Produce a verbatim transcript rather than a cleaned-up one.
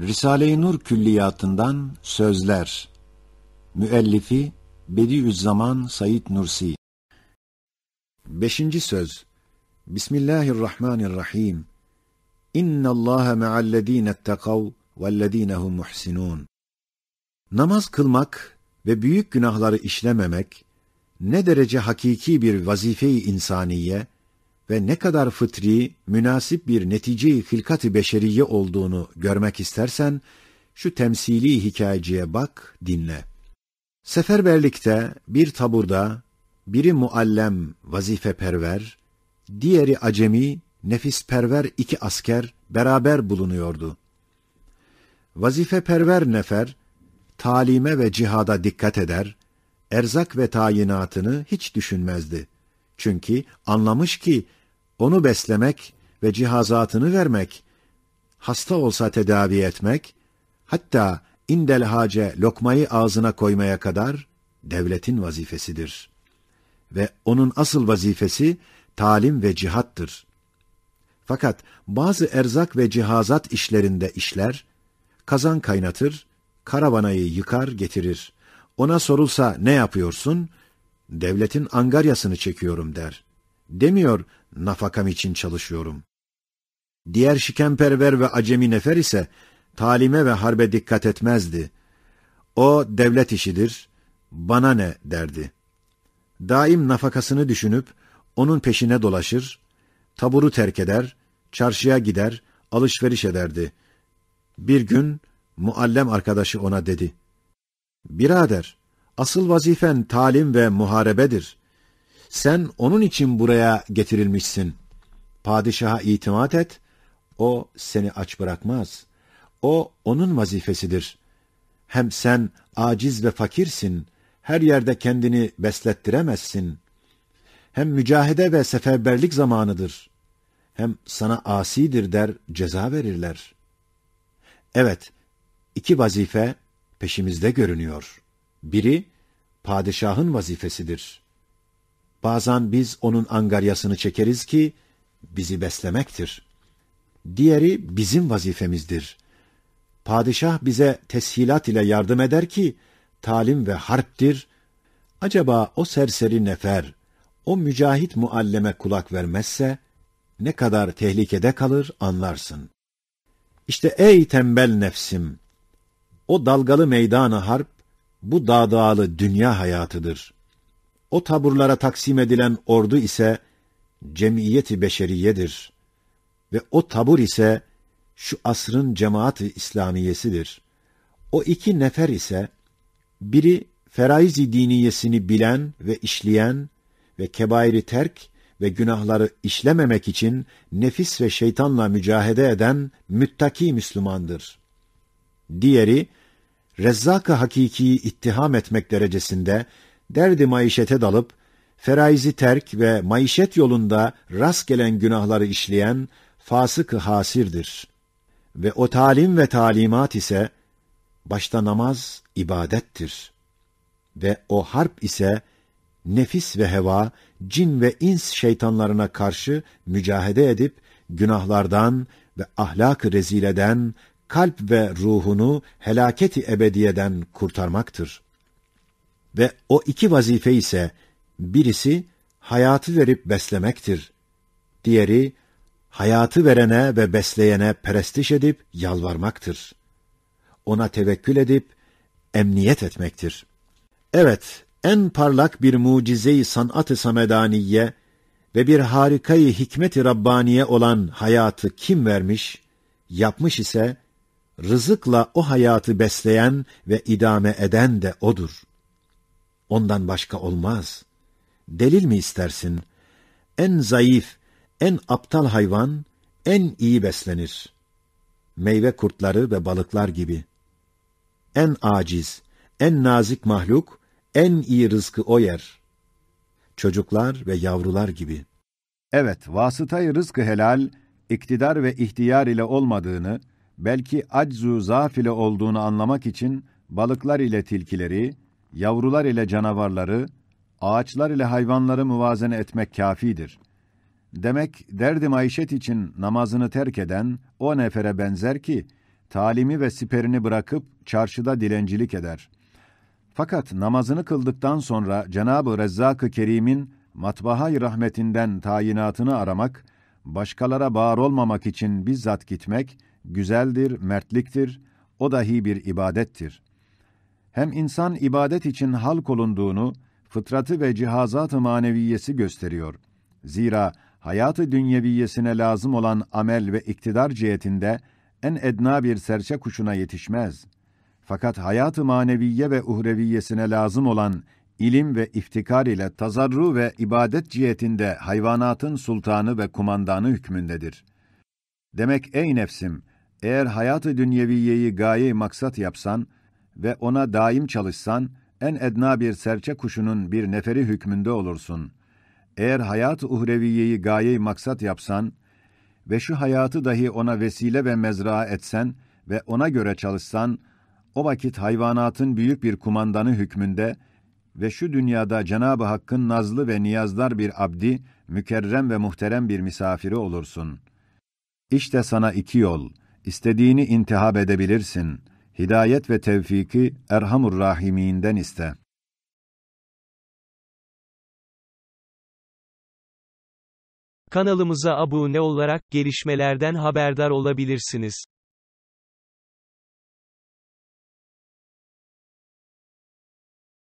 Risale-i Nur Külliyatından sözler. Müellifi Bediüzzaman Said Nursi. Beşinci söz. Bismillahirrahmanirrahim. İnnallaha ma'allezîne tteqav vellezîne hum muhsinun. Namaz kılmak ve büyük günahları işlememek ne derece hakiki bir vazife-i insaniye ve ne kadar fıtri, münasip bir netice-i hilkat-ı beşeriye olduğunu görmek istersen, şu temsili hikayeciye bak, dinle. Seferberlikte bir taburda biri muallem, vazifeperver, diğeri acemi, nefisperver iki asker beraber bulunuyordu. Vazifeperver nefer talime ve cihada dikkat eder, erzak ve tayinatını hiç düşünmezdi. Çünkü anlamış ki onu beslemek ve cihazatını vermek, hasta olsa tedavi etmek, hatta indelhace lokmayı ağzına koymaya kadar devletin vazifesidir. Ve onun asıl vazifesi talim ve cihattır. Fakat bazı erzak ve cihazat işlerinde işler, kazan kaynatır, karavanayı yıkar getirir. Ona sorulsa, "Ne yapıyorsun?" "Devletin angaryasını çekiyorum," der. Demiyor, "Nafakam için çalışıyorum." Diğer şikemperver ve acemi nefer ise talime ve harbe dikkat etmezdi. "O devlet işidir, bana ne?" derdi. Daim nafakasını düşünüp onun peşine dolaşır, taburu terk eder, çarşıya gider, alışveriş ederdi. Bir gün muallem arkadaşı ona dedi: "Birader, asıl vazifen talim ve muharebedir. Sen onun için buraya getirilmişsin. Padişaha itimat et, o seni aç bırakmaz. O onun vazifesidir. Hem sen aciz ve fakirsin, her yerde kendini beslettiremezsin. Hem mücahede ve seferberlik zamanıdır. Hem sana asidir," der, ceza verirler. Evet, iki vazife peşimizde görünüyor. Biri padişahın vazifesidir. Bazen biz onun angaryasını çekeriz ki bizi beslemektir. Diğeri bizim vazifemizdir. Padişah bize teshilat ile yardım eder ki talim ve harptir. Acaba o serseri nefer, o mücahit mualleme kulak vermezse ne kadar tehlikede kalır, anlarsın. İşte ey tembel nefsim, o dalgalı meydan-ı harp, bu dağdağalı dünya hayatıdır. O taburlara taksim edilen ordu ise cemiyeti beşeriyedir. Ve o tabur ise şu asrın cemaat-ı İslamiyesidir. O iki nefer ise biri feraiz-i diniyesini bilen ve işleyen ve kebairi terk ve günahları işlememek için nefis ve şeytanla mücahede eden müttaki Müslümandır. Diğeri, Rezzak-ı Hakiki'yi ittiham etmek derecesinde derdi maişete dalıp, feraizi terk ve maişet yolunda rastgelen günahları işleyen fasık-ı hasirdir. Ve o talim ve talimat ise başta namaz ibadettir. Ve o harp ise nefis ve heva, cin ve ins şeytanlarına karşı mücahede edip günahlardan ve ahlak-ı rezileden kalp ve ruhunu helaket-i ebediyeden kurtarmaktır. Ve o iki vazife ise birisi hayatı verip beslemektir. Diğeri hayatı verene ve besleyene perestiş edip yalvarmaktır. Ona tevekkül edip emniyet etmektir. Evet, en parlak bir mucize-i sanat-ı samedaniye ve bir harikayı hikmet-i Rabbaniye olan hayatı kim vermiş, yapmış ise, rızıkla o hayatı besleyen ve idame eden de odur. Ondan başka olmaz. Delil mi istersin? En zayıf, en aptal hayvan en iyi beslenir. Meyve kurtları ve balıklar gibi. En aciz, en nazik mahluk en iyi rızkı o yer. Çocuklar ve yavrular gibi. Evet, vasıtayı rızk-ı helal, iktidar ve ihtiyar ile olmadığını, belki aczu zaf ile olduğunu anlamak için balıklar ile tilkileri, yavrular ile canavarları, ağaçlar ile hayvanları muvazene etmek kâfidir. Demek, derdi maişet için namazını terk eden o nefere benzer ki, talimi ve siperini bırakıp çarşıda dilencilik eder. Fakat namazını kıldıktan sonra Cenab-ı Rezzak-ı Kerim'in matbaha-i rahmetinden tayinatını aramak, başkalara bağır olmamak için bizzat gitmek, güzeldir, mertliktir, o dahi bir ibadettir. Hem insan ibadet için halk olunduğunu fıtratı ve cihazat-ı maneviyesi gösteriyor. Zira hayat-ı dünyeviyesine lazım olan amel ve iktidar cihetinde en edna bir serçe kuşuna yetişmez. Fakat hayat-ı maneviye ve uhreviyesine lazım olan ilim ve iftikar ile tazarru ve ibadet cihetinde hayvanatın sultanı ve kumandanı hükmündedir. Demek, ey nefsim, eğer hayat-ı dünyeviyeyi gaye-i maksat yapsan ve ona daim çalışsan, en edna bir serçe kuşunun bir neferi hükmünde olursun. Eğer hayat-ı uhreviyeyi gaye-i maksat yapsan ve şu hayatı dahi ona vesile ve mezraa etsen ve ona göre çalışsan, o vakit hayvanatın büyük bir kumandanı hükmünde ve şu dünyada Cenab-ı Hakk'ın nazlı ve niyazdar bir abdi, mükerrem ve muhterem bir misafiri olursun. İşte sana iki yol. İstediğini intihap edebilirsin. Hidayet ve tevfiki Erhamur Rahiminden iste. Kanalımıza abone olarak gelişmelerden haberdar olabilirsiniz.